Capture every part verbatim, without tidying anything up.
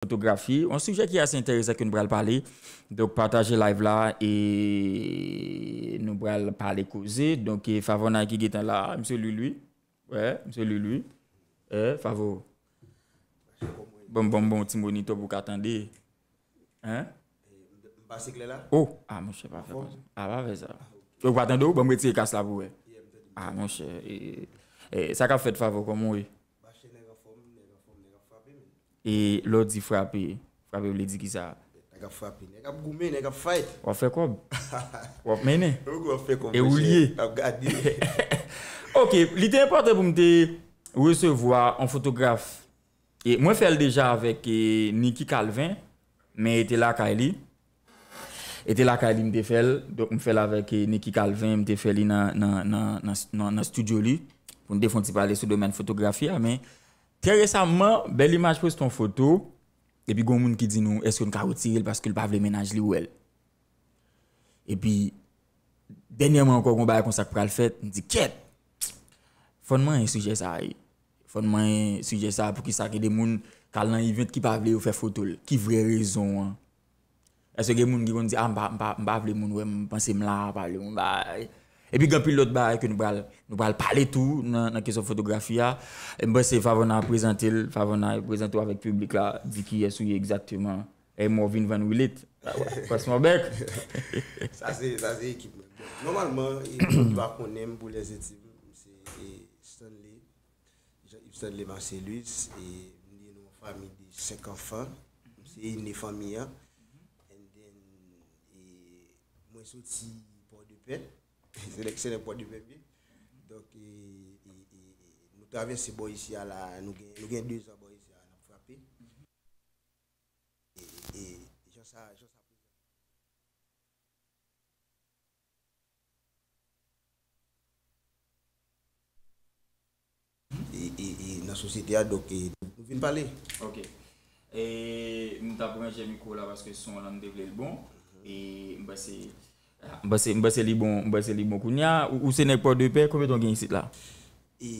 fotografi. Yon sijè ki ase enteresan ke nou pral pale. Donk, pataje live la e nou pral pale koze. Donk, e Favonay ki gentan la, misye Lil wi. Wè, misye Lil wi. Eh, Favo. Bon, bon, bon, ti monitò pou ka tande. Hein? M pase klè la? Oh, ah, monchè, pa fè konsa. Ah, pa fè sa. Ou pa tande w? Bon, m retire kas la pou wè. Ah, monchè, eh, eh, sa k ap fèt, Favo, kòman w ye? Mache nèg anfòm, nèg anfòm, nèg ap frape, men. E lè w di frape, frape vle di ki sa? Nèg ap frape, nèg ap goumen, nèg ap fight. W ap fè kòb. W ap mennen. Ou w ap fè kòb, e ou l ye. Ap gade. Ok, li te enpòtan pou m te resevwa yon fotograf. E mwen fè l deja avèk, e, Nicky Calvin, men e te lakay li. E te lakay li m te fè l. Donk, m fè l avèk, e, Nicky Calvin, m te fè li nan, nan, nan, nan, nan, nan estidyo li. Pou n te fè yon ti pale sou domèn fotografi a, men trè resaman, Bèl Imaj poste yon foto, epi gon moun ki di nou, èske n ka retire l paske l pa vle mennaj li wè l? Epi, dènyèman ankò, gon bagay konsa k pral fèt, m di, kyèt! Fò n manyen sijè sa a, wi. Fò n manyen sijè sa a, poukisa gen de moun k al nan event ki pa vle yo fè foto l? Ki vrè rezon an? Èske gen moun ki konn di, ah, m pa, m pa, m pa vle moun wè m, panse m la, pa vle moun ba. Epi gen anpil lòt bagay ke nou pral, nou pral pale tou nan, nan kesyon fotografi a. E m panse Favona prezante l, Favona prezante w avèk piblik la, di kiyès ou ye egzakteman. E mò vin vann wilit. Pas mò bèk. Sa se, sa se ekip mwen. Bon, nòmalman, e, pou moun ki pa konnen m, pou lèzentim, m se, e, Stanley, Jean-Yves Stanley Marcellus, e m ye nan yon fanmi de senk anfan. M se ene fanmi an. And then, e mwen soti Pòdepè. Se nèg, se nèg Pòdepè m ye. Donk, e, e, e, e, nou travèse bò isi a la, nou gen, nou gen de zan bò isi a, n ap frape. E, e, jan sa, jan sa prezante. E, e, e nan sosyete a, donk, e, nou vin pale. Ok. E, m t ap ranje mikwo la paske son an m te vle l bon. E, m panse, m panse, m panse li bon, m panse li bon kounye a. Ou, ou se nèg Pòdepè, konbyen tan w gen isit la? E,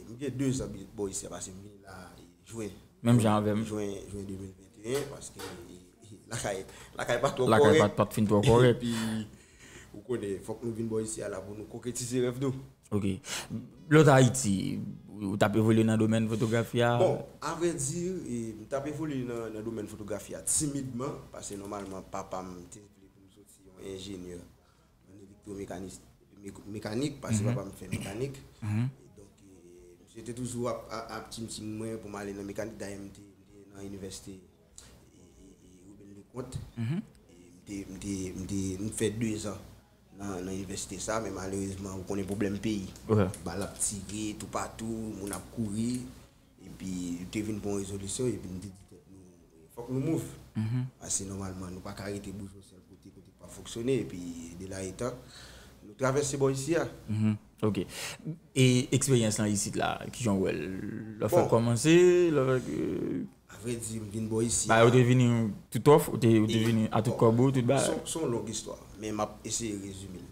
m gen de zan bò isi a, paske m vini la, e, jen. Menm jan avè m. Jen, jen de mil venteyen, paske, e, e, lakay, lakay pa twò kòrèk. Lakay pa, pa t fin twò kòrèk. Epi, ou konnen, fòk nou vin bò isi a la pou nou konkretize rèv nou. Ok. Lè w t Ayiti, ou t ap evolye nan domèn fotografi a? Bon, avrèdi, e, m t ap evolye nan, nan domèn fotografi a timidman, paske nòmalman, papa m te vle pou m soti yon enjenyè an elektwomekanisi-, me-, mekanik, paske papa m fè mekanik. E donk, e, misye te toujou ap, ap, ap timtim mwen pou m ale nan mekanik. Dayè, m te, m te nan inivèsite, e, e, e, Ruben Leconte. E m te, m te, m te, m fè de zan nan, nan inivèsite sa, men malerezman, ou konnen pwoblèm peyi. Bal ap tire toupatou, moun ap kouri. Epi, nou te vin pran yon rezolisyon, epi nou te di tèt nou, fòk nou move. Paske nòmalman, nou pa ka rete bouch yon sèl kote, kote k pa fonksyone, epi de la etan, nou travèse bò isi a. Ok. E eksperyans lan isit la, kijan w wè l? Lè w fèk kòmanse, lè w fèk, e, avrèdi, m vin bò isi a. Ba, ou te vini tout òf, ou te, ou te vini a tout kòb ou, tout bagay? Se, se yon long istwa, men m ap eseye rezime l.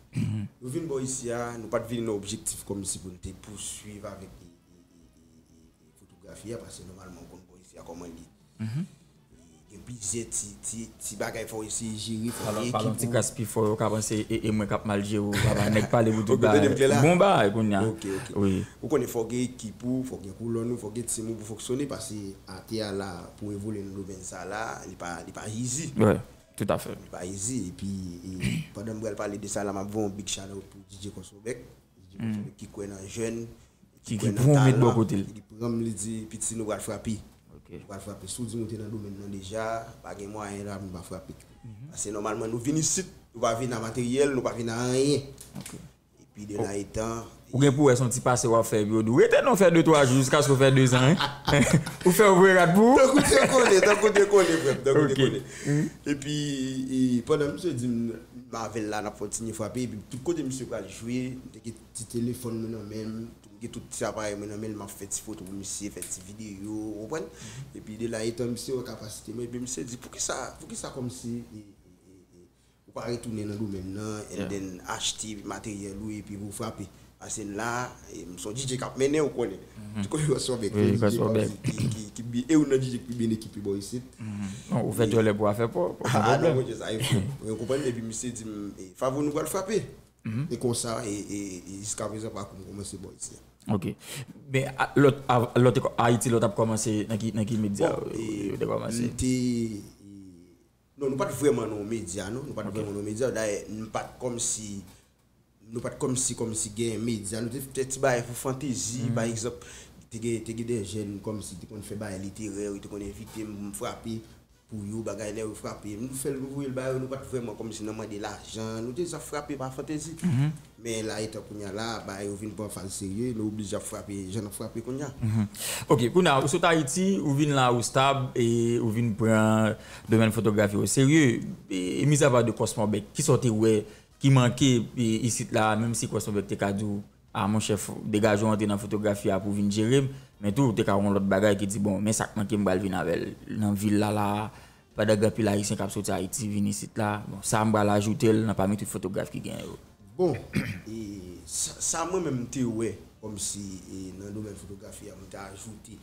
Nou vin bò isi a, nou pa t vini nan objektif kòmsi pou n te pouswiv avèk e, e, e, e, e, e fotografi a, paske nòmalman ou konn bò isi a kòman l ye. E gen plizyè ti, ti, ti bagay fò w eseye jere, fò w gen ekip ou. Pale yon ti kras pi fò, yo ka panse e, e mwen k ap mal jere w, papa, nèg pale pou tout bagay. Ou tande m klè la? Bon bagay kounye a. Ok, ok. Wi. Ou konnen fò w gen ekip ou, fò w gen kolòn ou, fò w gen tim ou pou fonksyone, paske atè a la, pou evolye nan domèn sa la, li pa, li pa easy. Wi, toutafè. Li pa easy. Epi, e, pandan m pral pale de sa la, m ap voye yon big shout out pou D J Kòsobèk. D J Kòsobèk ki kwè nan jèn, ki kwè nan talan, li pran m, li di, piti, nou pral frape. Nou pral frape. Si w di nou te nan domèn nan deja, pa gen mwayen la pou nou pa frape. Paske nòmalman, nou vin isit, nou pa vin a materyèl, nou pa vin a anyen. Epi de la etan. Ou gen pou wè se yon ti pase w ap fè, epi yo di w, rete non, fè de twa jou, jiskaske w fè de zan, wi. Ou fè w voye rad pou ou. Tankou te konnen, tankou te konnen, frè m, tankou te konnen. Epi, e, pandan misye di m, m avè l la, n ap kontinye frape, epi tout kote misye pral jwe, m te gen ti telefòn mwen nan men m, m gen tout ti aparèy mwen nan men l, m ap fè ti foto pou misye, fè ti videyo, ou konprann? Epi de la etan misye wè kapasite mwen, epi misye di, poukisa, poukisa kòmsi, e, e, e, e, ou pa retounen nan domèn nan, and then achte materyèl ou, epi pou w frape. Pase m la, e m se yon D J k ap mennen, ou konnen. Ti kote Kòswòbèk, Wi, yon D J Kòswòbèk. ki, ki, ki, ki, e youn nan D J ki pi byen ekipe bò isit. Non, ou fè djòlè pou afè pa, pa gen Ah non, pwoblèm. Monchè, sa e fou. Ou konprann, epi misye di m, "E, Favo, nou pral frape." E konsa, e, e, e jiskaprezan pakou m kòmanse bò isi a. Ok. Men a, lòt, a, lòt, Ayiti, lòt ap kòmanse nan ki, nan ki medya Bon, yo, e, yo te kòmanse? M te, e, non, nou pa t vrèman nan yon medya, non. Nou pa t vrèman nan yon medya. Dayè, nou pa t kòmsi, nou pa t kòmsi, kòmsi gen medya. Nou te fè ti bagay pou fantezi, pa egzanp, te gen, te gen de jèn kòmsi te konn fè bagay literè, yo te konn envite m pou m frape pou yo, bagay lè yo frape. Nou fè l, nou voye l ba yo, nou pa t vrèman kòmsi nan mande lajan. Nou te jis ap frape pa fantezi. Men la, etan kounye a la, bagay yo vin pran faz serye, nou oblije ap frape, jan n ap frape kounye a. Ok, kounye a, ou sot Ayiti, ou vin la, ou stab, e ou vin pran domèn fotografi o serye. E, e mizapa de Kòswòbèk, kisa w te wè ki manke, e, isit la, menm si Kòswòbèk te ka di w, "A, monchè, fò, degaje w antre nan fotografi a pou vin jere m," men tou, ou te ka wè yon lòt bagay ki di, "Bon, men sa k manke m pral vin avè l nan vil la, la, pandan gen anpil Ayisyen k ap soti Ayiti vin isit la, bon, sa m pral ajoute l nan pami tout fotograf ki gen yo." Bon, e, sa, sa mwen menm m te wè, kòmsi, e, nan domèn fotografi a, m te ajoute,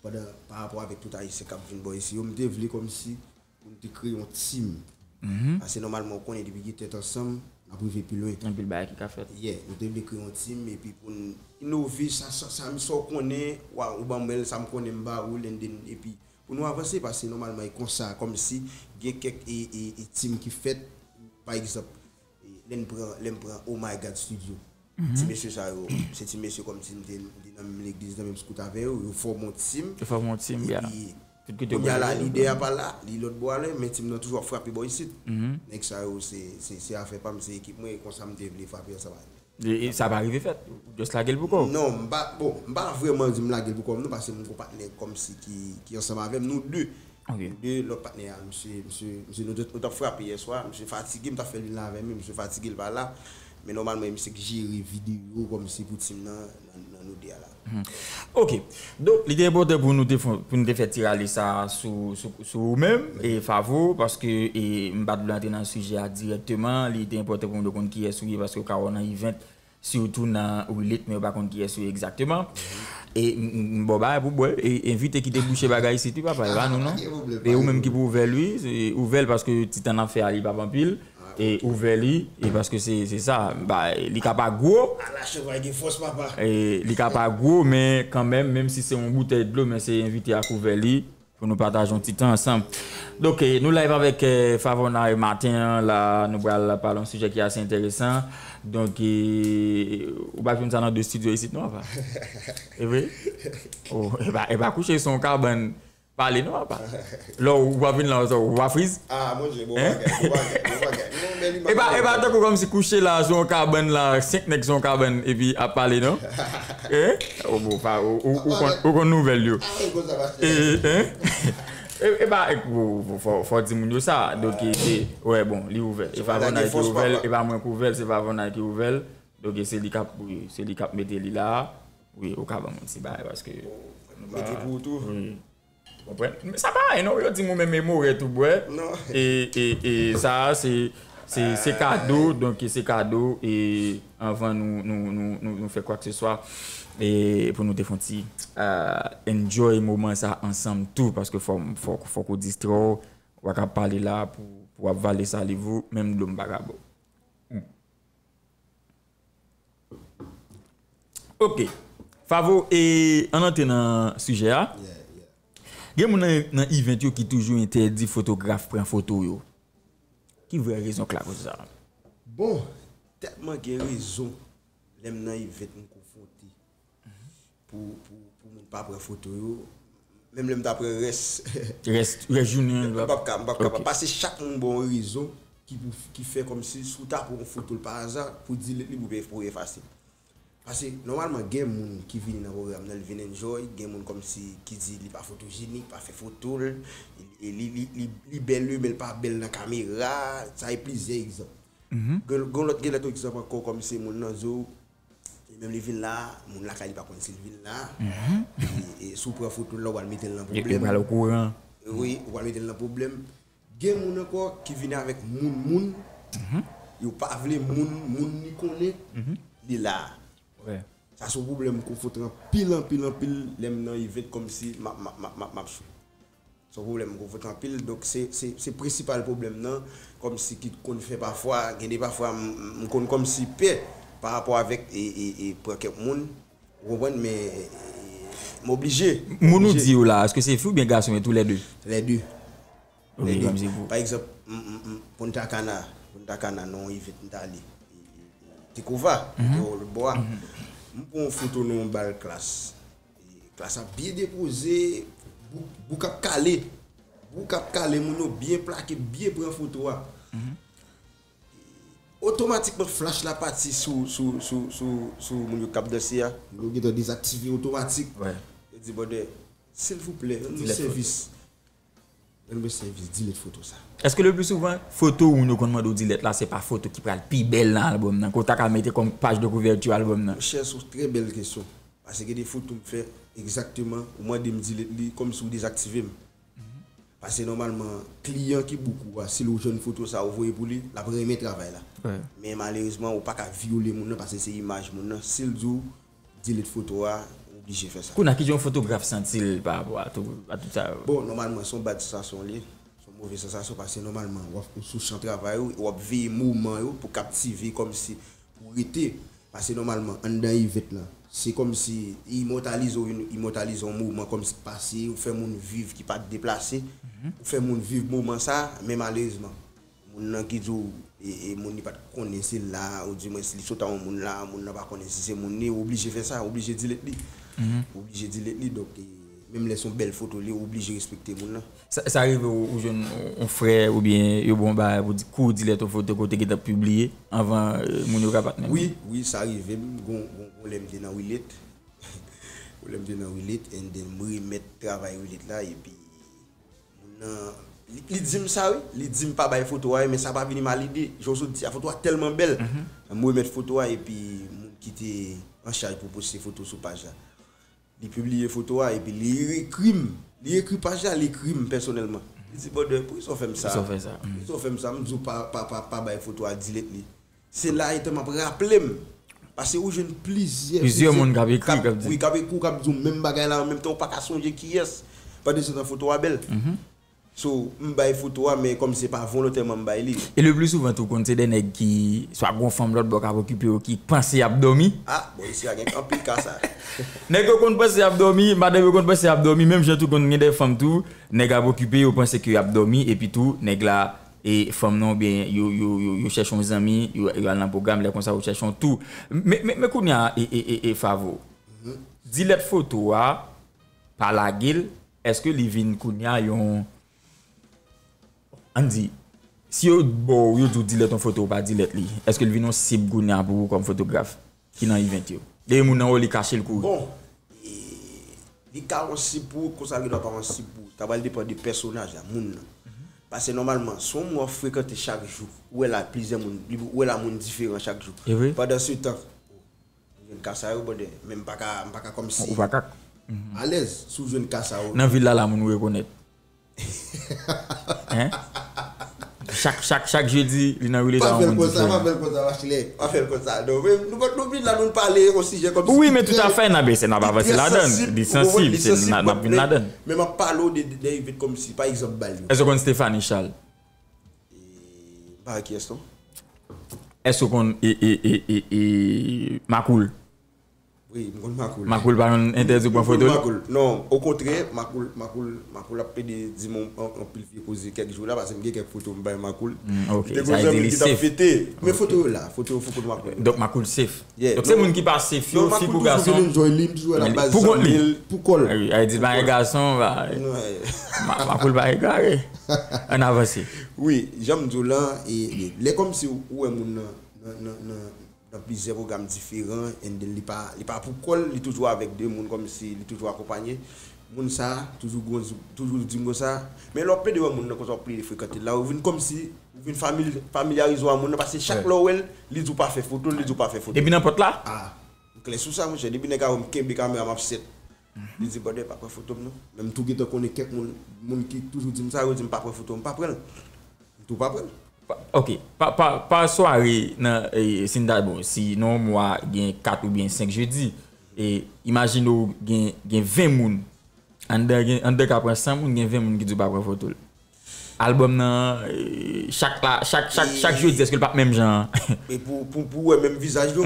pandan, pa rapò avèk tout Ayisyen k ap vin bò isi yo, m te vle kòmsi pou n te kreye yon team. Paske nòmalman, ou konnen, depi gen tèt ansanm, n ap rive pi lwen. Anpil bagay ki ka fèt. Yeah, nou te vle kreye yon team, epi pou n inove, sa, sa, sa, sa w konnen, wa, ou ban mwen l, sa m konnen m ba ou l, and then, epi pou nou avanse, paske nòmalman, e konsa, kòmsi gen kèk, e, e, e team ki fèt, pa egzanp, e, lè n pran, lè n pran Oh My God Studio. Ti mesye sa yo, se ti mesye kòmsi m te, m te nan menm legliz, nan menm skout avè yo, yo fòme yon team. Yo fòme yon team, yeah. Epi, Tout kote kounye a la, yo lidè a pa la, li lòt bò a, men team nan toujou ap frape bò isit. Nèg sa yo, se, se, se afè pa m, se ekip mwen, e konsa m te vle frape ansanm avè yo. E, e sa pa rive fèt, ou just lage l pou kò w. Non, m pa, bon, m pa vrèman di m lage l pou kò m, non, paske m gon patnè kòmsi ki, ki ansanm avè m, nou de. Ok. Nou de, lòt patnè a, misye, misye, misye, nou, nou t ap frape yè swa, misye fatige, m t ap fè l vin la avè m, men misye fatige, l pa la. Men nòmalman, e misye k jere videyo kòmsi pou team nan, nan, nan nou de a la. Ok. Donk, li te enpòtan pou nou te fon, pou nou te fè ti rale sa sou, sou, sou ou menm, e Favo, paske, e, m pa t vle antre nan sijè a dirèkteman, li te enpòtan pou nou te konn kiyès ou ye, paske w ka wè w nan event, sitou nan Relate, men yo pa konn kiyès ou ye egzakteman. E m, m, m ba w bagay pou bwè, e envite ki te bouche bagay isit, wi, papa, e pa nou, non. Pa gen pwoblèm, E ou pa menm gen ki pou ouvè l, wi, e ouvè l, paske ti tan n ap fè a, li p ap anpil. E ouvè li, e paske se, se sa, ba, li ka pa gwo, Ala chanpay gen fòs, papa. e li ka pa gwo, men kanmenm, menm si se yon boutèy dlo, men se envite a k ouvè li pou nou pataje yon ti tan ansanm. Donk, e, nou live avèk, e, Favonay maten an, la, nou pral pale yon sijè ki ase enteresan. Donk, e, ou pa jwenn sa nan de estidyo isit, non, apa? E vre? Oh, e pa, e pa kouche sou yon kabann. Pale non, apa. Lè w pa vin la, w pa friz? Ah, monchè, bon bagay, bon bagay, bon bagay. Non, men li E pa, e pa tankou kòmsi kouche la, sou yon kabann la, senk nèg sou yon kabann, epi ap pale, non? Eh? Oh, bon, pa, ou, ou, ou konn, ou konn nouvèl yo. Ah, e konsa pase. E, hein? E, e pa, e, ou, ou, fò, fò di moun yo sa. Donk, e, e, wè, bon, li ouvè. E pa Vanay ki ouvè l, e pa mwen ki ouvè l, se pa Vanay ki ouvè l. Donk, e se li k ap, wi, se li k ap mete li la. Wi, ou ka ban mwen ti bagay, paske Mete pou ou tou. Wi. Konprann? Men sa pa anyen non, yo di m ou menm e morè tou bwè. Non. E, e, e sa a se, se, se kado, donk se kado, e anvan nou, nou, nou, nou, nou fè kwa ke se swa, e pou nou te fè yon ti, ah, enjoy moman sa ansanm tou, paske fò, fò, fòk ou distrè w, w pa ka pale la pou, pou w ap vale saliv ou, menm dlo m pa ka ba w. Ok. Favo, e ann antre nan sijè a. Yeah, yeah. Gen moun nan, nan event yo ki toujou entèdi fotograf pran foto yo. Ki vrè rezon k lakoz sa? Bon, tèlman gen rezon, lè m nan event m konfwonte pou, pou, pou moun pa pran foto yo. Menm lè m ta pran rès Rès, rès jounen an, M p ap ka, m p ap ka. Ok. Paske chak moun ba w yon rezon ki pou, ki fè kòmsi si w ta pran yon foto l pa aza, pou di li, li pou, pou efase. Paske nòmalman gen moun ki vini nan pwogram nan, li vin enjoy, gen moun kòmsi ki di li pa fotojenik, pa fè foto l, e li, li, li, li bèl wi, men l pa bèl nan kamera, sa e plizyè egzanp. Gen, gen lòt, gen lòt egzanp ankò, kòmsi moun nan di w, e menm li vin la, moun lakay li pa konn si l vin la. E, e si w pran foto l la, w al mete l nan Yo, yo pwoblèm. Pral okouran. Wi, w al mete l nan pwoblèm. Gen moun ankò ki vini avèk moun moun, yo pa vle moun, moun li konnen, li la. Sa se yon pwoblèm m konfwonte anpil, anpil, anpil lè m nan event kòmsi m ap, m ap, m ap, m ap, m ap sou. Se yon pwoblèm m konfwonte anpil. Donk, se, se, se prensipal pwoblèm nan, kòmsi ki konn fè pafwa, gen de pafwa m, m konn kòmsi pè pa rapò avèk e, e, e pran kèk moun. Ou konprann? Men, e, m oblije. Moun ou di yo la, èske se fi oubyen gason, men tou lè de? Lè de. Ok, kòmsi pou. Pa egzanp, m, m, m, Punta Cana, Punta Cana, nan yon event m t ale. Tekova, te wè lòt bò a. M pran yon foto nan yon bal klas. E klas ap byen depoze, bouk, bouk ap kale. Bouk ap kale, moun yo byen plake, byen pran foto a. Otomatikman, flach la pati sou, sou, sou, sou, sou moun yo k ap danse a. Moun yo gentan dezaktive otomatik. Yo di, brother, silvouplè, rann nou sèvis. Rann mwen sèvis, delete foto sa. Èske le pli souvan, foto ou nou konn mande w delete la, se pa foto ki pral pi bèl nan albòm nan, ke w ta ka mete kòm paj de kouvèti albòm nan? Monchè, se yon trè bèl kesyon. Paske gen de foto m fè, egzakteman, ou mande m delete li, kòmsi w dezaktive m. Paske nòmalman, kliyan ki book ou a, si l jwenn foto sa ou voye pou li, l ap renmen travay la. Men malerezman, ou pa ka vyole moun nan, paske se imaj moun nan. Si l di w, delete foto a, ou oblije fè sa. Kounye a, kijan yon fotograf santi l pa rapò a tou, a tout sa yo? Bon, nòmalman, se yon bad sansasyon li ye. Se yon move sansasyon paske nòmalman, w ap, ou sou chan travay ou, w ap veye moman yo pou kaptive kòmsi pou rete. Paske nòmalman, anndan event lan, se kòmsi imòtalize w, imòtalize yon moman kòmsi k pase, ou fè moun viv ki pa t deplase, ou fè moun viv moman sa, men malerezman, moun nan ki di w, e, e, moun li pa t konnen se la, oudimwens li sot a yon moun la, moun nan pa konnen si se moun li, ou oblije fè sa, ou oblije delete li. Ou oblije delete li, donk, e, menm lè se yon bèl foto li, ou oblije respekte moun nan. Sa, sa rive w, ou jwenn yon, yon frè oubyen yo ba w yon bagay pou di, kou w delete yon foto ke w te gentan pibliye anvan, e, moun yo ka patnè l? Wi, wi, sa rive m, gon, gon, gon lè m te nan Wilet. Gon lè m te nan Wilet, and then m remèt travay Wilet la, epi moun nan, li, li di m sa wi, li di m pa bay foto a, men sa pa vini m a lide. Jan w sot di a, foto a tèlman bèl. M remèt foto a, epi moun ki te an chaj pou poste foto sou paj la, li pibliye foto a, epi li ekri m, li ekri paj la, li ekri m pèsonèlman. Li di, brother, poukisa w fè m sa? Poukisa w fè sa? Poukisa w fè m sa? M di w pa, pa, pa, pa bay foto a, delete li. Se la etan m ap raple m. Paske ou jwenn plizyè, plizyè moun k ap ekri, k ap di, wi, k ap ekri w, k ap di w menm bagay la, an menm tan ou pa ka sonje kiyès. Pandan se tan foto a bèl. So, m bay foto a, men kòm se pa volontèman m bay li. E le pli souvan tou, konn se de nèg ki, swa gon fanm lòt bò k ap okipe yo, ki panse y ap dòmi. Ah, bon, isi a gen anpil ka sa. Nèg yo konn panse y ap dòmi, madanm yo konn panse y ap dòmi, menm jan tou konn gen de fanm tou, nèg ap okipe yo, panse ke y ap dòmi, epi tou, nèg la, e fanm nan, oubyen yo, yo, yo, yo chèche yon zanmi, yo, yo al nan pwogram, lè konsa yo chèche yon tou. Men, men, men kounye a, e, e, e, e Favo, delete foto a, pa lage l, èske li vin kounye a yon, ann di, si yo ba w, yo di w delete yon foto, ou pa delete li, èske l vin yon sib kounye a pou ou kòm fotograf? Ki nan event yo. Depi moun nan wè w, li kache l kouri. Bon, e, li ka yon sib pou ou, konsa li dwa pa yon sib pou ou. Sa pral depann de pèsonaj la, moun nan. Paske nòmalman, si yon moun w ap frekante chak jou, ou wè la plizyè moun, li, ou wè la moun diferan chak jou. E vre? Pandan se tan, ou jwenn ka sa yo, brother, men m pa ka, m pa ka kòmsi. Ou pa ka. Alèz, si w jwenn ka sa yo. Nan vil la, la moun ou rekonèt. Hein? Chak, chak, chak jedi, li nan Wilet a yon moun diferan. Pa fè l konsa, pa fè l konsa, Bachelet. Pa fè l konsa. Non, men nou, nou vin la, nou pale yon sijè kòmsi ki trè, trè sansib, ou konprann, li sansib, se, n ap, n ap vin ladan. Men m ap pale w de, de, de event kòmsi, pa egzanp, bal yo. Èske w konn Stephanie Charles? E, m pa wè kiyès non. Èske w konn, e, e, e, e, e, Makoul? Wi, m konn Makoul. Makoul pa konn entèdi w pran foto l? Makoul. Non, okontrè, Makoul, Makoul, Makoul ap plede di m on, on, anpil vye koze kèk jou la, paske m gen kèk foto m bay Makoul. Mm, ok, sa vle di li safe. Men foto yo la, foto yo foukout Makoul. Donk Makoul safe. Yeah, donk se moun ki pa safe yo, fi kou gason. Pou kont li. Pou kò l. Wi, a di pa gen gason, pa. Ma-, Makoul pa egare. Ann avanse. Wi, jan m di w lan, e, e, lè kòmsi ou wè moun nan, nan, nan, nan, nan plizyè pwogram diferan, and then li pa, li pa pou kò l, li toujou avèk de moun, kòmsi li toujou akonpanye. Moun sa a, toujou gon, toujou di m konsa. Men lè w ap plede wè moun nan konsa, w ap plede frekante l la, ou vin kòmsi, ou vin famil-, familyarize w a moun nan, paske chak lè w wè l, li di w pa fè foto, li di w pa fè foto. Depi nan pòt la? Ah, m klè sou sa, monchè. Depi nèg a wè m kenbe kamera, m ap sèt. Li di, brother, pa pran foto m non. Men m tou gentan konnen kèk moun, moun ki toujou di m sa, yo di m pa pran foto, m pa pran l. M tou pa pran l. Ok, pa, pa, pa sware nan, e, si n ta, bon, si nan yon mwa gen kat oubyen senk jedi, e, imajine w gen, gen ven moun, anndan gen, anndan ka pran san moun, gen ven moun ki di w pa pran foto l. Albòm nan, e, chak la, chak, chak, chak jedi, èske l p ap menm jan an? E pou, pou, pou wè menm vizaj yo?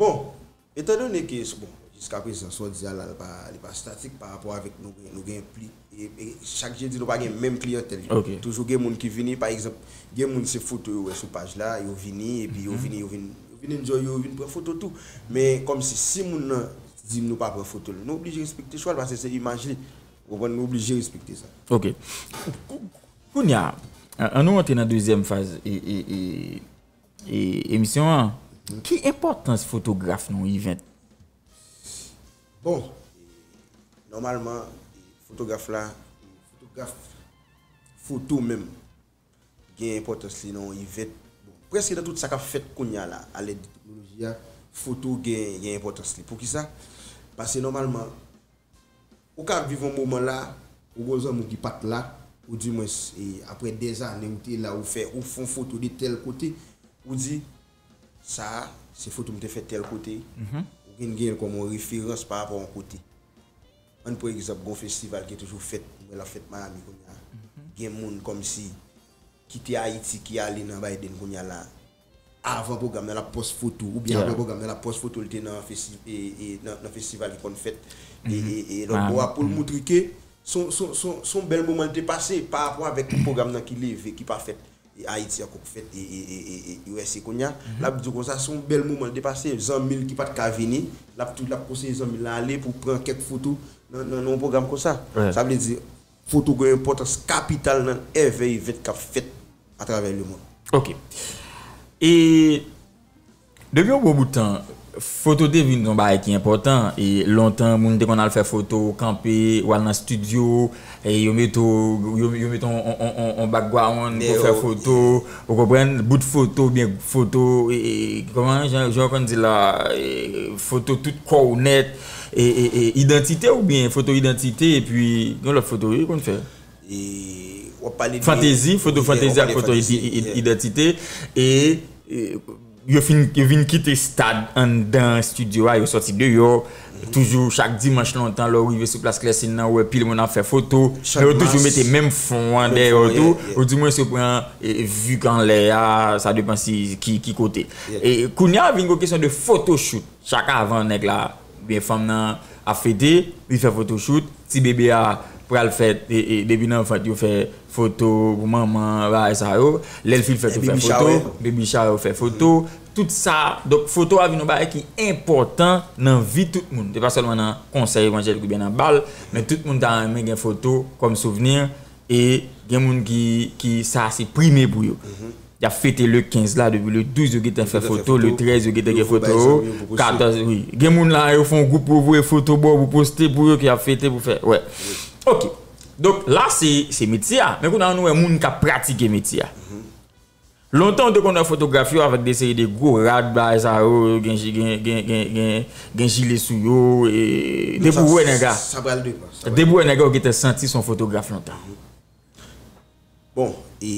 Bon, etandone ke, bon, jiskaprezan, sa w di a la, li pa, li pa statik pa rapò avèk nou, nou gen pli, e, e, chak jedi nou pa gen menm kliyantèl yo. Toujou gen moun ki vini, pa egzanp, gen moun se foto yo wè sou paj la, yo vini, epi yo vini, yo vin, yo vin enjoy yo, yo vin pran foto tou. Men kòmsi si moun nan di nou pa pran foto l, nou oblije respekte chwa l, paske se imaj li. Ou konprann, nou oblije respekte sa. Ok. Kounye a, an nou rantre nan dezyèm faz e, e, e, e, emisyon an. Ki enpòtans fotograf nan yon event? Bon, nòmalman, fotograf la, fotograf foto menm, gen enpòtans li nan yon event. Bon, prèske nan tout sa k ap fèt kounye a la, alèd de teknoloji a, foto gen, gen enpòtans li. Poukisa? Paske nòmalman, ou ka ap viv yon moman la, ou gen yon zanmi w ki pa t la, oudimwens, e, aprè dèzane ou te la, ou fè, ou fè yon foto de tèl kote, ou di, sa a, se foto m te fè tèl kote, ou gen, gen l kòm yon referans pa rapò a yon kote. Ann pran egzanp, gen yon festival ki toujou fèt, m wè l ap fèt Miami kounye a. Gen moun kòmsi ki te Ayiti ki ale nan Biden kounye a la. Avan pwogram nan, l ap pòs foto, oubyen aprè pwogram nan, l ap pòs foto l te nan festi, e, e, nan, nan festival ki konn fèt e, e, e lòt bò a, pou l montre ke se yon, se yon, se yon, se yon bèl moman l te pase pa rapò avèk pwogram nan ki leve, ki pa fèt e Ayiti ankò, k fèt e, e, e, e, e U S A kounye a. L ap di w konsa, se yon bèl moman l te pase, zanmi l ki pa t ka vini, l ap tou, l ap konseye zanmi l la ale pou pran kèk foto nan, nan, nan yon pwogram konsa. Sa vle di, foto gen yon enpòtans kapital nan every event k ap fèt atravè lemonn. Ok. E depi yon bon bout tan, foto te vin yon bagay ki enpòtan. E lontan, moun te konn al fè foto, kanpe, w al nan estidyo, e yo mete w, yo, yo mete w on, on, on, on background pou fè foto, ou konprann? Bout foto, oubyen foto, e, e, kòman, jan, jan yo konn di la, e, foto tout kò w nèt, e, e, e, idantite oubyen foto idantite, epi yon lòt foto, wi, yo konn fè. E, w ap pale de fantezi, foto fantezi ak foto idantite. E, e, yo fin, yo vin kite stad anndan estidyo a, yo sòti deyò. Toujou, chak dimanch lontan, lè w rive sou plas Klèsin nan, ou wè pil moun ap fè foto. Men yo toujou mete menm fon an dèyè yo tou. Oudimwens, yo pran, e, vi k anlè a, sa depann si ki, ki kote. E, kounye a, vin gen kesyon de photoshoot. Chak avan nèg la oubyen fanm nan ap fete, li fè photoshoot, ti bebe a pral fèt, e, e, depi nan vant yo fè foto pou manman, bagay sa yo. Lè l fin fèt, yo fè foto, baby shower, yo fè foto. Tout sa, donk, foto a vin yon bagay ki enpòtan nan vi tout moun. Se pa sèlman nan konsè evanjelik oubyen nan bal, men tout moun ta renmen gen foto kòm souvni. E gen moun ki, ki sa se prime pou yo. Y ap fete le kenz la, depi le douz yo gentan fè foto, le trèz yo gentan gen foto yo, katòz, wi. Gen moun la, yo fè yon gwoup pou yo voye foto ba w pou poste pou yo, ki ap fete pou fè, wè. Ok. Donk, la, se, se metye a. Men kounye a, nou wè moun k ap pratike metye a. Lontan, ou te konn wè fotograf yo avèk de seri de gwo rad, bagay sa yo, gen, gen, gen, gen, gen, gen jile sou yo, e, depi w wè nèg la, depi w wè nèg la, ou gentan santi se yon fotograf lontan. Bon, e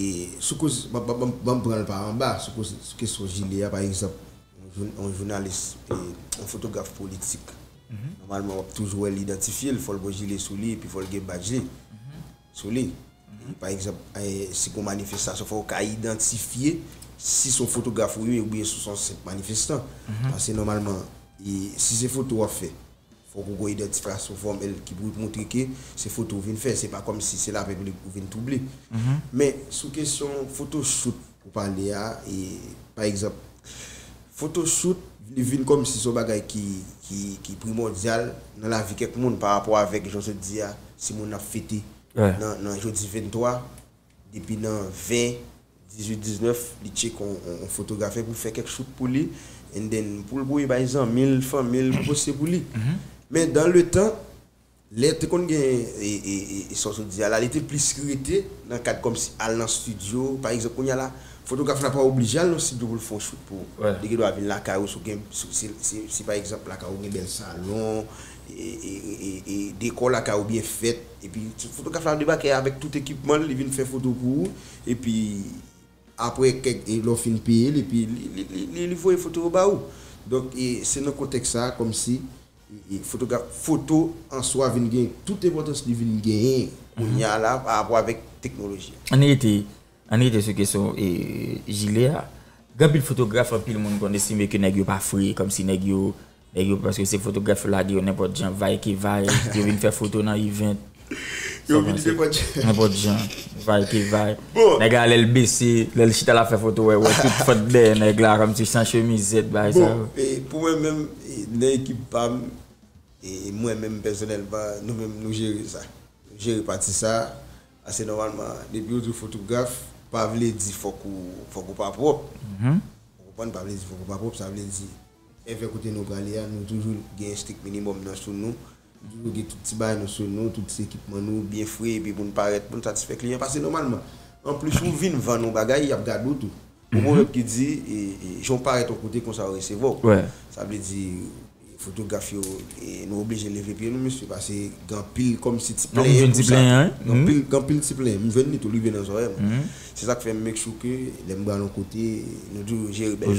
sou koz, ban, ban, ban, ban m pran l pa anba, sou koz, sou kesyon jile a, pa egzanp, yon jou-, yon jounalis, e, yon fotograf politik, nòmalman, w ap toujou wè l idantifye l, fò l gen jile sou li, epi fò l gen badj li sou li. E, pa egzanp, e, si gen yon manifestasyon, fò w ka idantifye si se yon fotograf ou ye oubyen si se yon senp manifestan. Paske nòmalman, e, si se foto w ap fè, fòk ou gen idantifikasyon fòmèl ki pou montre ke se foto w vin fè, se pa kòmsi se lapèp li ou vin twouble. Men sou kesyon photoshoot ou pale a, e, pa egzanp, photoshoot li vin kòmsi se yon bagay ki, ki, ki primòdyal nan lavi kèk moun pa rapò avèk jan w sot di a, si moun ap fete nan, nan jodi venntwa, depi nan ven, dizuit, diznèf, li tcheke yon, yon, yon fotografè pou fè kèk shoot pou li, and then pou l voye bay zanmi l, fanmi l, pou poste pou li. Men dans le temps, lè te konn gen, e, e, e, e sa w sot di a la, li te plis rete nan kad kòmsi al nan estidyo, pa egzanp, kounye a la, fotograf la pa oblije al nan estidyo pou l fè yon shoot pou ou. Li gen dwa vin lakay ou, si w gen, si, si, si, si pa egzanp lakay ou gen bèl salon, e, e, e, e, e dekò lakay ou byen fèt, epi fotograf la debake avèk tout ekipman l, li vin fè foto pou ou, epi apre kèk, e, lè w fin peye l, epi li, li, li, li, li voye foto yo ba ou. Donk, e, se nan kontèks sa a, kòmsi, e, e, fotograf, foto an swa vin gen tout enpòtans li vin genyen kounye a la pa rapò avèk teknoloji a. Ann rete, ann rete sou kesyon, e, jile a. Gen anpil fotograf, anpil moun konn estime ke nèg yo pa fre, kòmsi nèg yo, nèg yo, paske se fotograf yo lage yo nenpòt jan, vay ke vay, yo vin fè foto nan event. Yo vin nenpòt jan. Nenpòt jan, vay ke vay. Bon. Nèg la, lè l bese, lè l chita l ap fè foto, wè, wè tout fant dèyè nèg la, kòmsi san chemizèt, bagay sa yo. Bon, e, pou mwen menm, e, nan ekip pa m, e mwen menm pèsonèlman, nou menm nou jere sa. Nou jere pati sa, paske nòmalman, depi yo di w fotograf, pa vle di fòk ou, fòk ou pa pwòp. Ou konprann, pa vle di fòk ou pa pwòp, sa vle di, envè kote nou prale a, nou toujou gen strik minimòm nan sou nou, nou toujou gen tout ti bagay nou sou nou, tout ti ekipman nou byen fre, epi pou n parèt, pou n satisfè kliyan, paske nòmalman, anplis ou vin vann yon bagay, y ap gade w tou. Gon pwovèb ki di, e, e, jan w parèt yon kote, konsa yo resevwa w. Sa vle di, fotograf yo, e, nou oblije leve pye nou, mesye, paske gen anpil kòmsi ti plenyen konsa. Gen anpil, gen anpil ti plenyen. M jwenn li tou, li rive nan zòrèy mwen. Se sa k fè m make sure ke lè m pral yon kote, nou toujou jere bèl.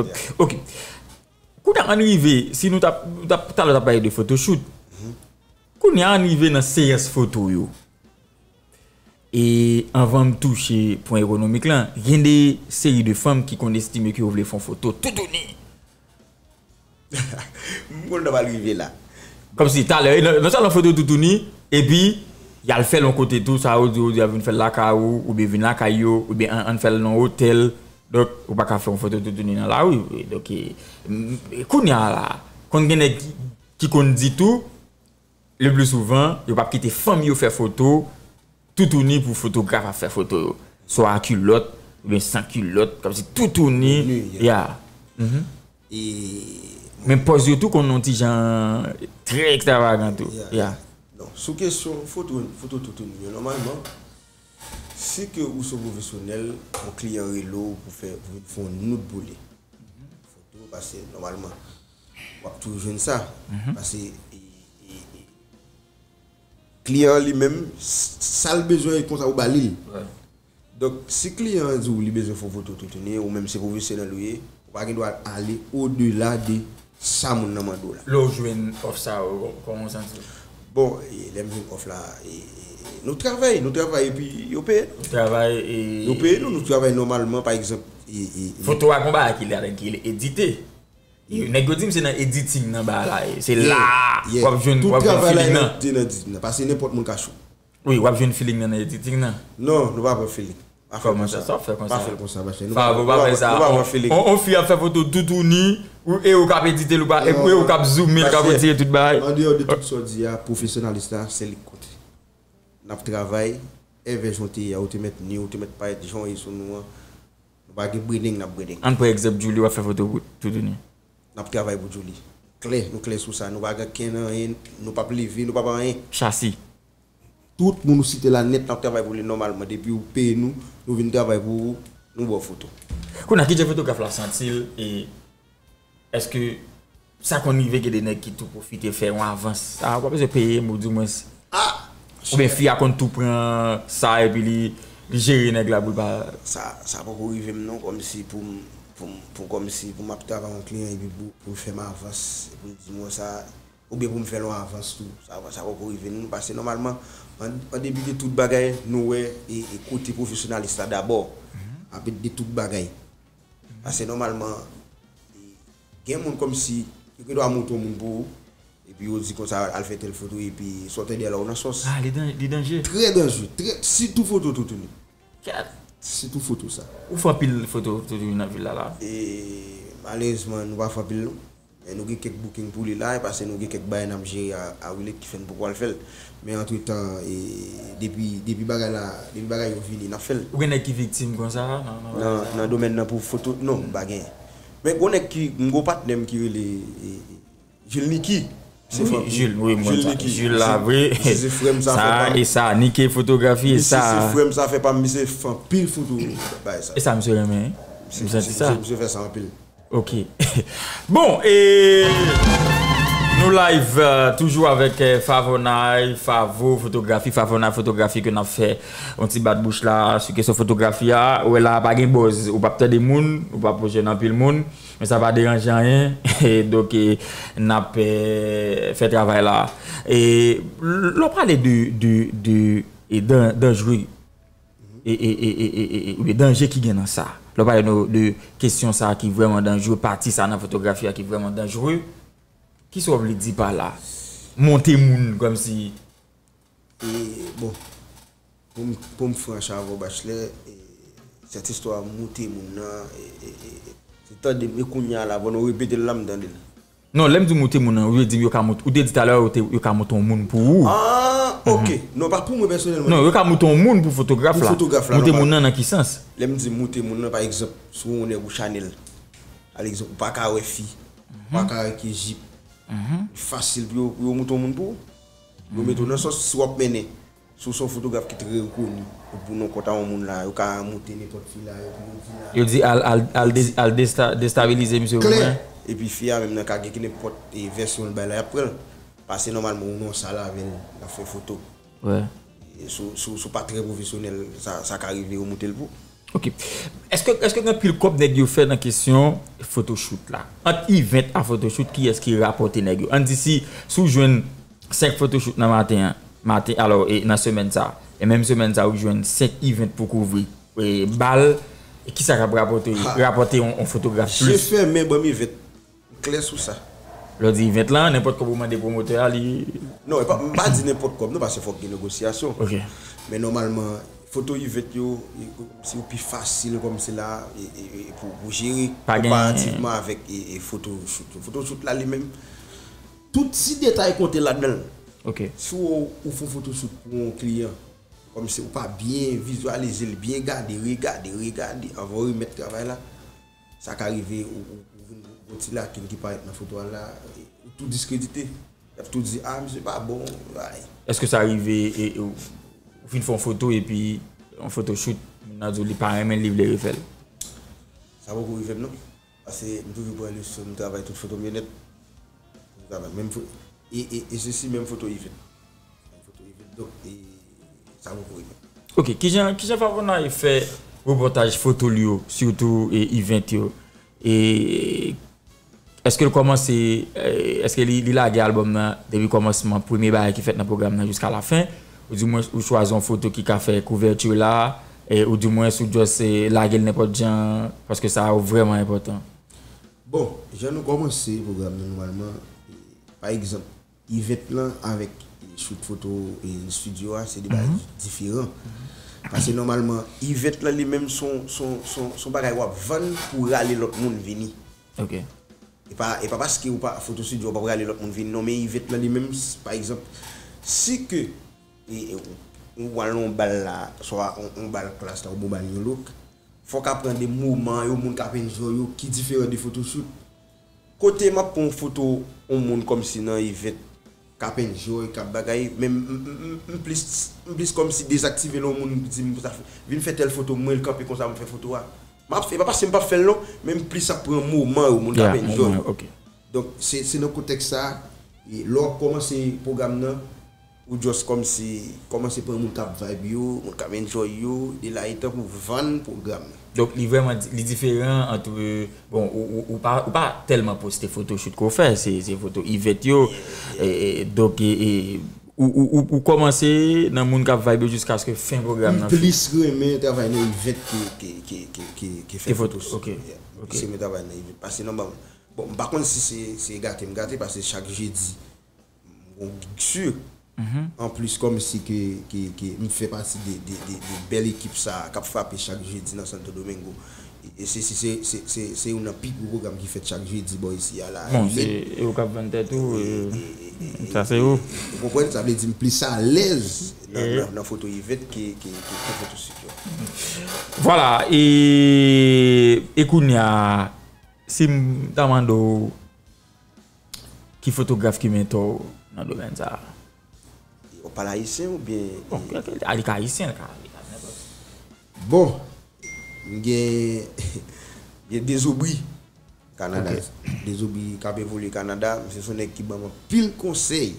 Ok, ok. Kounye a, ann rive, si nou t ap, nou t ap, talè w t ap pale de photoshoot. Kounye a, ann rive nan seyans foto yo. E anvan m touche pwen ekonomik lan, gen de seri de fanm ki konn estime ke yo vle fè yon foto toutouni. M konn nan pral rive la. Kòmsi talè, nan, nan salon foto toutouni, epi y al fè l yon kote tou, sa yo di, yo di y ap vin fè l lakay ou, oubyen vin lakay yo, oubyen ann, ann fè l nan otèl. Donk, ou pa ka fè yon foto toutouni nan lari. Donk, e, m, kounye a la, konn gen nèg ki, ki konn di tou, le pli souvan, yo p ap kite fanmi yo fè foto, toutouni pou fotograf ap fè foto yo. Swa a kilòt, oubyen san kilòt, kòmsi toutouni, ya. Men pòz yo tou konn yon ti jan trè ekstravagan tou, ya. Non, sou kesyon foto, foto toutouni yo, nòmalman, si ke ou se yon pwofesyonèl, yon kliyan rele w pou fè, pou vin fè yon nude pou li. Foto, paske nòmalman, w ap toujou jwenn sa. Paske, e, e, e, kliyan an li menm, s, sa l bezwen, e konsa ou ba li l. Donk, si kliyan an di w li bezwen fè yon foto toutouni, ou menm se pwofesyonèl ou ye, ou pa gen dwa ale odela de sa moun nan mande w la. Lè w jwenn òf sa yo, kòman w santi w? Bon, e, lè m jwenn òf la, e, e, e, nou travay, nou travay epi yo peye nou. Ou travay, e, yo peye nou, nou travay nòmalman, pa egzanp, e, e, e, foto a gon bagay ki ladan ki rele edite. Nèg yo di m se nan editing nan bagay la ye. Se la w ap jwenn, w ap jwenn feeling nan. Tout travay la te nan editing nan, paske nenpòt moun ka cho. Wi, w ap jwenn feeling nan nan editing nan. Non, nou pa pran feeling. Pa fè konsa. Kòman sa, sa w ap fè konsa? Pa fè l konsa, machè. Sa w ap fè sa. On, on fi ap fè foto toutouni, ou, e ou k ap edite l, ou pa, e ou k ap zoome l, k ap retire tout bagay. Andeyò de tout sa w di a, pwofesyonalis la, se li k konte. N ap travay, envè jan w te ye a, ou te mèt ni, ou te mèt parèt jan w ye sou nou an. Nou pa gen branding, n ap branding. Ann pran egzanp Djouly, w ap fè foto toutouni. N ap travay pou Djouly. Klè, nou klè sou sa. Nou pa gen ankenn anyen, nou p ap leve, nou p ap anyen. Chasi. Tout moun ou site la nèt, n ap travay pou li nòmalman. Depi ou peye nou, nou vin travay pou ou, nou ba w foto. Kounye a, ki jan fotograf la santi l, e èske sa konn rive gen de nèg ki tou pwofite fè yon avans? A, w pa bezwen peye m, ou di mwens. Oubyen fi a konn tou pran sa epi li, li jere nèg la pou l pa. Sa, sa poko rive m non, kòmsi pou m, pou m, pou, kòmsi pou m ap travay yon kliyan epi pou, pou l fè m avans, epi pou l di mwen sa, oubyen pou m fè l yon avans tou. Sa, sa poko rive n non, paske nòmalman, an, an debi de tout bagay, nou wè, e, e kote pwofesyonalis la dabò. Apre de tout bagay. Paske nòmalman, e, gen moun kòmsi, yo gen dwa montre yon moun pou ou, epi yo di konsa, al fè tèl foto, epi sa w tande a la, ou nan sòs. A, li dan-, li danje. Trè danje, trè, sitou foto toutouni. Kèt. Sitou foto sa. Ou fè anpil foto toutouni nan vil la, la? E, malerezman, nou pa fè anpil, non. E nou gen kèk booking pou li la, e paske nou gen kèk bagay n ap jere a, a Willet ki fè n poko al fè l. Men antretan, e, depi, depi bagay la, depi bagay yo vini, n ap fè l. Ou gen nèg ki viktim konsa nan, nan, nan domèn nan pou foto? Non, m pa gen. Men gon nèg ki, m gon patnè m ki rele, e, e, Jules Nicky. Se fanm. Jules, wi, m konn sa. Jules Nicky. Jules la, vre. Misye se frè m, sa fè pa m. Sa, e sa, Nicky fotografi, e sa. Misye se frè m, sa fè pa m, misye fè anpil foto, bagay sa. E sa, misye renmen, wi. M santi sa. Misye, misye fè sa anpil. Ok. Bon, e, Nou live, euh, toujou avèk, euh, Favonay, Favo Fotografi, Favonay Fotografi ke n ap fè yon ti bat bouch la sou kesyon fotografi a. Ou wè la, pa gen buzz, ou p ap tande moun, ou p ap jwenn anpil moun, men sa pa deranje anyen. E donk, e, n ap, e, fè travay la. E lè w pale de, de, de, e dan-, danjere, e, e, e, e, e, e, oubyen danje ki gen nan sa. Lè w pale de, de kesyon sa ki vrèman danjere, pati sa nan fotografi a ki vrèman danjere, kisa w vle di pa la? Monte moun kòmsi. E, bon, pou m, pou m franch avè w, Bachelè, e, sèt istwa monte moun nan, e, e, e, se tande m, e kounye a la, bon, nou repete l la, m tande l. Non, lè m di w monte moun nan, ou vle di yo ka monte, ou te di talè yo te, yo ka monte yon moun pou ou. Ah, ok. Non, pa pou mwen pèsonèlman. Non, yo ka monte yon moun pou fotograf Pou la. fotograf la, Monte nòmal. Moun nan nan ki sans? Lè m di monte moun nan, pa egzanp, si w wè yon nèg ou Chanel, pa egzanp, ou pa ka wè fi, ou pa ka wè ki jip, fasil pou yo, pou yo monte yon moun pou ou. Yo mete w nan sòs, si w ap mennen, si w se yon fotograf ki trè rekoni, ou pou non kont a yon moun la, yo ka monte nenpòt fi la, yo pou yo di la. Yo di al, al, al, dé- al desta- destabilize misye pou Klè. Mwen. Epi fi a menm nan ka gen ki nenpòt, e, vèsyon l bay la, y ap pran l. Pase nòmalman, ou nan sal avè l, l ap fè foto. Wè. E si w, si w, si w pa trè pwofesyonèl, sa, sa ka rive yo monte l pou. Ok. Èske, èske gen pil kòb nèg yo fè nan kesyon photoshoot la? Ant event a photoshoot, kiyès ki rapòte nèg yo? Ann di si, si w jwenn senk photoshoot nan maten an, maten, alò, e nan semèn sa, e menm semèn sa, ou jwenn senk event pou kouvri, e bal, e kisa k ap rapòte, rapòte yon, yon fotograf Je plis? Fèmen, ban m event. M klè sou sa. Lè w di event lan, nenpòt kòb ou mande pwomotè a, li. Non, e pa, m pa di nenpòt kòb, non, paske fòk gen negosyasyon. Ok. Men nòmalman, foto event yo, e, se yo pi fasil kòmsi la, e, e, e, pou, pou jere Pa gen- konparativman avèk, e, e, photoshoot yo. Photoshoot la li menm, tout ti detay konte ladan l. Ok. Si w, ou fè yon photoshoot pou yon kliyan, kòmsi ou pa byen vizyalize l, byen gade, regade, regade, anvan w remèt travay la, sa ka rive ou, ou, ou vin yon ti lakin ki parèt nan foto a la, e, ou tou diskredite. Y ap tou di, ah, misye pa bon, ay. Èske sa rive e, e ou ou fin fè yon foto epi yon photoshoot, moun nan di w li pa renmen l, li vle refè l? Sa poko rive m non. Paske m toujou pran leson, m travay tout foto m yo nèt. M travay menm fo-, e, e, e se si menm foto event. Menm foto event, donk, e sa poko rive m. Ok, kijan, kijan Favonay fè repòtaj foto l yo, sitou, e, event yo? E èske l kòmanse, e, èske li, li lage albòm nan depi kòmansman, premye bagay ki fèt nan pwogram nan jiska lafen? Ou di mwen ou chwazi yon foto ki ka fè kouvèti la, e, ou di mwen ou just, e, lage l nenpòt jan, paske sa yo vrèman enpòtan? Bon, jan nou kòmanse pwogram nan nòmalman, e, pa egzanp, event lan avèk shoot foto, e, studio a, se de bagay diferan. Paske nòmalman, event lan li menm se yon, se yon, se yon, se yon bagay w ap vann pou rale lòt moun vini. Ok. E pa, e pa paske ou pa, foto studio ou p ap rale lòt moun vini non, men event lan li menm, s- pa egzanp, si ke, e, e, ou, ou al nan yon bal la, swa yon, yon bal klas la, oubyen yon bal yon look, fòk aprann de moman yo, moun k ap enjoy yo, ki diferan de photoshoot. Kote m ap pran yon foto yon moun kòmsi nan event, k ap enjoy, k ap bagay, men m, m, m, m plis, m plis kòmsi dezaktive lè yon moun di m sa, vin fè tèl foto, mwen l kanpe konsa, m fè foto a. M ap fè, e pa paske m p ap fè l non, men m plis ap pran moman yo, moun k ap Yeah, enjoy. Moman yo, ok. Donk, se, se nan kontèks sa, e lè w ap kòmanse pwogram nan, ou just kòmsi, kòmanse pran moun k ap vibe yo, moun k ap enjoy yo, de la e tankou vann pwogram nan. Donk, li vrèman di- li diferan ant, bon, ou, ou, ou pa, ou pa tèlman poste photoshoot ke w fè, se, se foto event yo, e, e, donk, e, e, ou, ou, ou, ou kòmanse nan moun k ap vibe yo jiskaske fen pwogram M nan fini. Plis renmen travay nan event ke, ke, ke, ke, ke fè Ke foto, photoshoot. ok, Yeah. M ok. Plis renmen travay nan event. Paske nòmalman, bon, m pa konn si se, se gate m gate, paske chak jedi, m gon gig sur. Anplis, kòmsi ke, ke, ke m fè pati de, de, de, de bèl ekip sa a k ap frape chak jedi nan Santo Domingo. E se, se, se, se, se, se youn nan pi gwo pwogram ki fèt chak jedi bò isi a la. Bon, se Event. E ou k ap vann tèt ou, E, e, e, e, sa se ou. Ou konprann? Sa vle di m plis alèz nan, E. nan, nan foto event ke, ke, ke, ke foto studio. Vwala, e, e kounye a, si m ta mande w ki fotograf ki mentò w nan domèn sa a? Ou pale ayisyen oubyen? Bon, a li ka ayisyen, li ka, li ka nenpòt. Bon, m gen, gen Dezobri. Kanada. Dezobri k ap evolye Kanada, misye se yon nèg ki ban m anpil konsèy.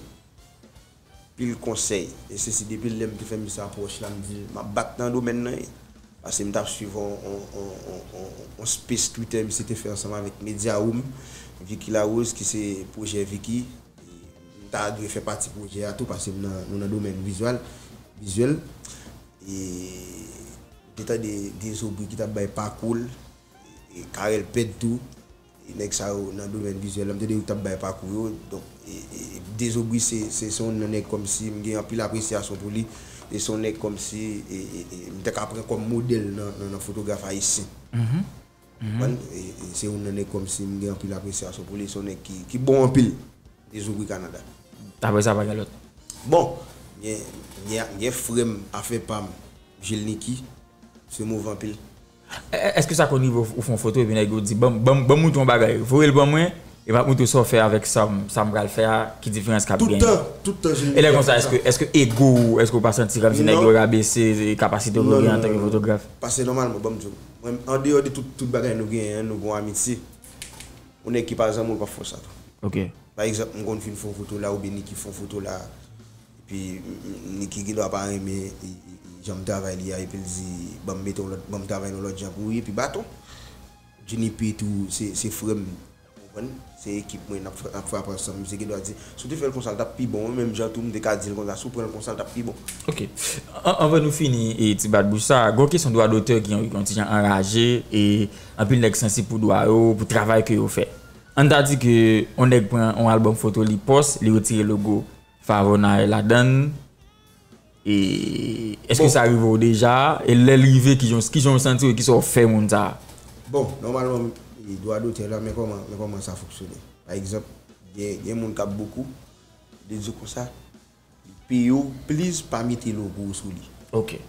Pil konsèy. E se si depi lè m te fè misye apwòch la, m di l, m ap bat nan domèn nan, wi. Paske m t ap swiv on, on, on, on, on, on space Twitter misye te fè ansanm avèk Media Room, Vicky Larose, ki se pwojè Vicky. M ta dwe fè pati pwojè a tou, paske m nan, nou nan domèn vizual, vizyèl. E m te tande Dezobri ki t ap bay pakou l, e Carel Ped tou. E nèg sa yo nan domèn vizyèl la, m tande yo t ap bay pakou yo. Donk, e, e, e Dezobri se, se, se yon nèg kòmsi m gen anpil apresyasyon pou li. E se yon nèg kòmsi, e, e, e, m ta ka pran kòm modèl nan, nan, nan fotograf ayisyen. Konprann? E, e se yon nèg kòmsi m gen anpil apresyasyon pou li. Se yon nèg ki, ki bon anpil. Dezobri Kanada. Apre sa, pa gen lòt. Bon, gen, gen, gen frè m, afè pa m, Jil Niki. Se move anpil. Èske sa konn rive ou fè yon foto epi nèg yo di, ban m, ban m, ban m montre yon bagay, voye l ban mwen, e m ap montre w sa w fè avèk sa m, sa m pral fè a, ki diferans k ap genyen. Tout tan, tout tan, Jil Niki ap fè sa. E lè konsa, èske, èske ego ou, èske w pa santi kòmsi nèg yo rabese kapasite w antanke fotograf? Paske nòmalman, ban m di w, mwen, andeyò de tout, tout bagay nou genyen an, nou gen yon amitye. Yon nèg ki pa zanmi w, l p ap fè w sa tou. Ok. Pa egzanp, m konn fin fè yon foto la, oubyen Niki fè yon foto la. Epi, m, m, Niki gendwa pa renmen, e, e, e, jan m travay li a, epi l di, ban m mete yon lòt, ban m travay yon lòt jan pou ou, epi baton. Junipe tou, se, se frè m, ou konprann? Se ekip mwen, n ap fra-, n ap frape ansanm. Misye gendwa di, si w te fè l konsa, l t ap pi bon. Mwen menm jan tou, m te ka di l konsa, si w pran l konsa, l t ap pi bon. Ok. An-, anvan nou fini, e, ti bat bouch sa, gon kesyon dwa dotè ki yon, yon ti jan anraje, e anpil nèg sansib pou dwa yo, pou travay ke yo fè. Ann ta di ke yon nèg pran yon albòm foto li pòs, li retire logo Favonay ladann. E èske sa rive w deja? E lè l rive, kijan, kijan w santi w e kisa w fè moun sa a? Bon, nòmalman, e, dwa dotè la, men kòman, men kòman sa fonksyone. Pa egzanp, gen, gen moun k ap book ou, li di w konsa, li peye w, please pa mete logo w sou li. Ok.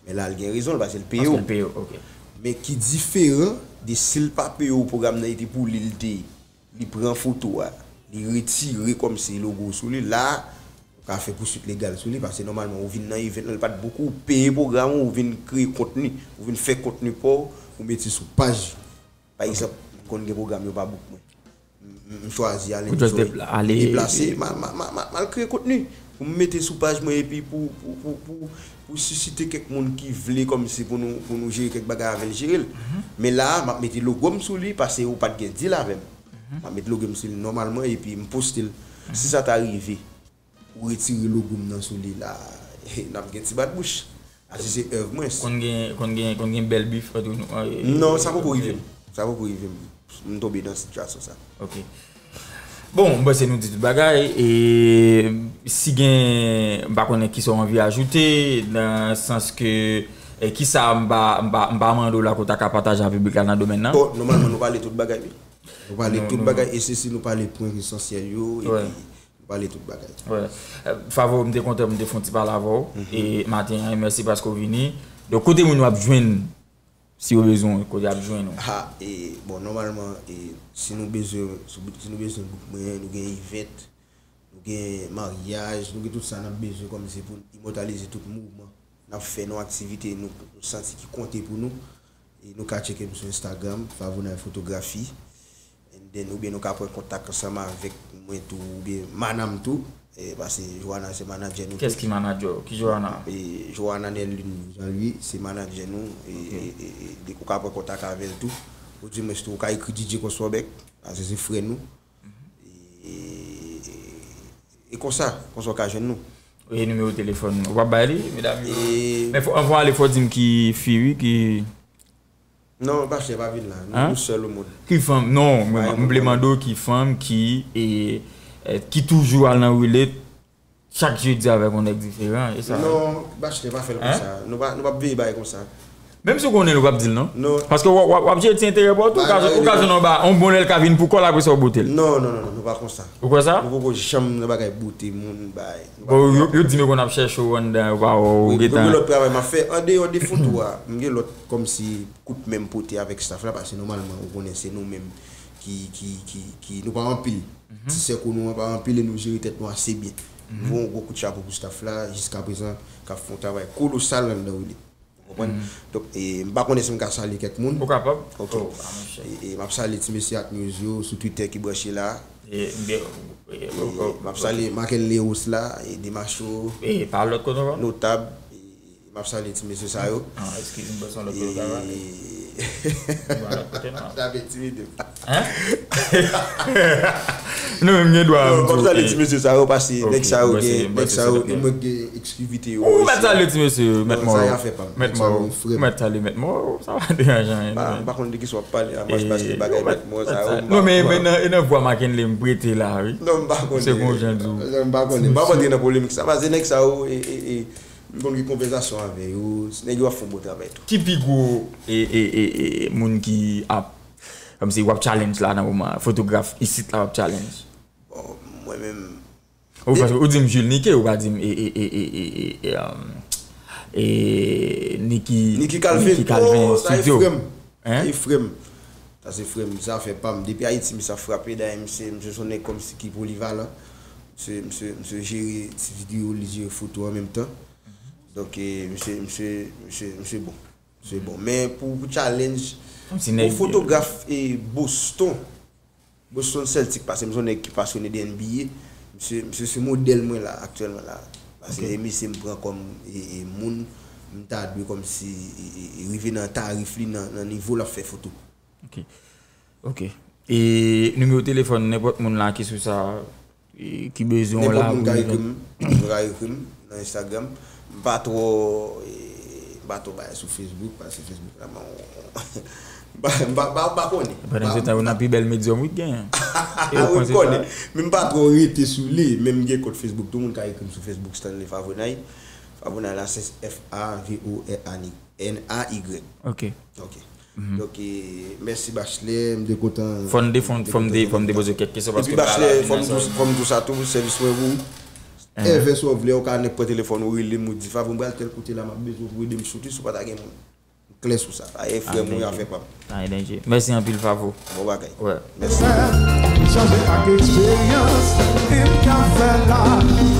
Men la, l gen rezon l, paske l peye w. Paske l peye w, ok. Men ki diferan de si l pa peye w, pwogram nan te pou li, li te, li pran foto a, li retire kòmsi logo w sou li, la, ou ka fè pouswit legal sou li, paske nòmalman, ou vin nan event lan, li pa t book ou, ou peye pwogram ou, ou vin kreye kontni, ou vin fè kontni pa w, ou mete sou paj. Pa egzanp, m konn gen pwogram yo pa book mwen. M, m, m chwazi ale, m deplase, m al, m al, m al, m al kreye kontni pou m mete sou paj mwen epi pou, pou, pou, pou, pou sisite kèk moun ki vle kòmsi pou nou, pou nou jere kèk bagay avè l, jere l. Men la a, m ap mete logo m sou li paske ou pa t gen deal avè m. M ap mete logo m sou li nòmalman epi m poste l. Si sa ta rive, ou retire logo m nan sou li la, n ap gen ti bat bouch. Paske se èv mwen. Konn gen, konn gen, konn gen bèl bif antre nou, e, non, sa poko rive m. Sa poko rive m. M tonbe nan sitiyasyon sa. Ok. Bon, m panse nou di tout bagay. E si gen, m pa konnen kisa w anvi ajoute, nan sans ke, e, kisa m pa, m pa, m pa mande w la ke w ta ka pataje ak piblik la nan domèn nan? Bon, nòmalman, nou pale tout bagay, wi. Nou pale tout bagay, e se si nou pale pwen esansyèl yo, epi nou pale tout bagay. Wè. E, Favo, m te kontan pou m te fè yon ti pale avè w, e, maten an, e mèsi paske w vini. Donk, kote moun yo ap jwenn, si yo bezwen w, kote y ap jwenn ou? Ha, e, bon, nòmalman, e, si nou bezwen, si, si nou bezwen book mwen, nou gen event, nou gen maryaj, nou gen tout sa n ap bezwen kòmsi pou n imòtalize tout mouvman n ap fè, nou aktivite nou, nou santi ki konte pou nou. E nou ka tcheke m sou Instagram, Favonay Photography. And then, oubyen nou ka pran kontak ansanm avèk mwen tou, oubyen Mana m tou. E, paske Joana se manadjè nou tou. Kiyès ki manadjè w? Ki Joana? E, Joana Nerline Jean Louis, se manadjè nou. E, e, e, e, ou ka pran kontak avè l tou. Ou di mwen tou, ou ka ekri D J Konswòbèk, paske se frè nou. E, e, e konsa, konsa w ka jwenn nou. E nimewo telefòn ou p ap bay li, medam yo? E men fò, anvan w ale, fò w di m ki fi, wi, ki... Non, pastè, pa vin la. Nou, nou sèl o mond. Ki fanm? Non, mwen, m vle mande w ki fanm ki, e, e, ki toujou al nan relate chak jedi avèk yon nèg diferan, e sa? Non, pastè, pa fè l konsa. Nou pa, nou p ap veye bagay konsa. Menm si w konnen l, ou p ap di l, non? Non. Paske w ap, w ap, w ap jere ti enterè pa w tou, ou ka, ou ka jwenn yon ba, yon bon lè l ka vin pou kò l, apre sa w bote l. Non, non, non, non, nou pa konsa. Ou kwè sa? Nou poko janm nan bagay bote moun, bay. Bon, yo, yo di m yo konn ap chèche w anndan, yo pa wè w, ou gentan. Wi, gen lòt travay m ap fè andeyò de foto a. M gen lòt kòmsi kout men m pote avèk staff la, paske nòmalman, ou konnen se nou menm ki, ki, ki, ki, nou pa anpil. Ti sèk nou an pa anpil e nou jere tèt nou ase byen. M voye yon gwo kout chapo pou staff la, jiskaprezan, k ap fè yon travay kolosal anndan relate. konprann? Donk, e, m pa konnen si m ka salye kèk moun. Ou kapab. Ok. E, e, m ap salye ti mesye At News yo sou Twitter ki branche la. E, m ap salye Mackenley Ross la, e, Demacho, Notab, e, m ap salye ti mesye sa yo. Ah, eskize m, se yon lòt kote w travay. Bon, lòt kote non. Sa fè timide. Hein? Non, men m gen dwa. Non, m ap salye ti mesye sa yo, paske nèg sa yo gen, nèg sa yo, mwen gen eksklizivite yo. Ou mèt salye ti mesye, mèt mò. Sa y a fè pa m. Mèt mò. Ou mèt salye mèt mò, sa pa deranje anyen. M pa konn de ki sa w ap pale la, mwen, paske bagay mèt mò sa yo. Non, men, men nan, e nan vwa Mackenley m prete la, wi. Non, m pa konnen. Se kon jan di w. M pa konnen. M pa antre nan polemik sa, paske nèg sa yo, e, e, e, m konn gen konvèsasyon avè yo, nèg yo ap fè yon bon travay tou. Ki pi gwo, e, e, e, e, moun ki ap, kòmsi w ap challenge la nan moman an, fotograf isit la w ap challenge? Bon, mwen menm, ou, paske ou di m Jules Niquet, ou pa di m, e, e, e, e, e, e, e, um, e, Nicky, Nicky Calvin. Nicky Calvin, oh, sa e Studio. Frè m. Hein? Sa e frè m. Sa e frè m. Sa fè pa m. Depi Ayiti, misye ap frape. Dayè, misye, misye se yon nèg kòmsi ki polivalan. Misye, misye, misye jere ti videyo, li jere foto an menm tan. Donk, e, misye, misye, misye, misye bon. Misye bon. Men pou, pou challenge, yon fotograf e Boston. Boston Celtics, paske m se yon nèg ki pasyone de N B A. Misye, misye se modèl mwen la, aktyèlman la. Paske e misye m pran kòm e, e moun, m ta dwe kòmsi e, e, e rive nan tarif li, nan, nan nivo l ap fè foto. Ok. Ok. E nimewo telefòn nenpòt moun la ki sou sa, e ki bezwen yon labou. Nenpòt moun ka ekri m, moun ka ekri m nan Instagram. M pa twò, e, m pa twò bay sou Facebook, paske Facebook la, bon, m pa, m pa, m pa, m pa konnen. Pandan se tan, ou nan pi bèl medyòm, wi, ki genyen. E ou panse sa? Wi, m konnen. Men m pa twò rete sou li, men m gen kont Facebook. Tout moun ka ekri m sou Facebook, Stanley Favonay. Favonay la, se F A V O R A N Y. Ok. Ok. Donk, e, mèsi Bachelet, m te kontan. Fò n de, fò n, fò n de, fò n de poze kèk kesyon paske m pa la. Epi Bachelet, fò m di w, fò m di w sa tou, sèvis mwen pou ou. Èvè sa w vle, ou ka nèk pran telefòn ou rele m, ou di, Favre, m pral tèl kote la, m ap bezwen pou ede m shoot, si w pa ta gen moun. M klè sou sa. Ayè, frè m, ou afè pa m. Ay, danje. Mèsi anpil, Favre. Bon bagay. Wè. Mèsi. Chanje ak eksperyans, M K fè la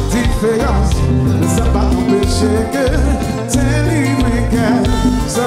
diferans. Men sa pa anpeche ke Terry Riquet se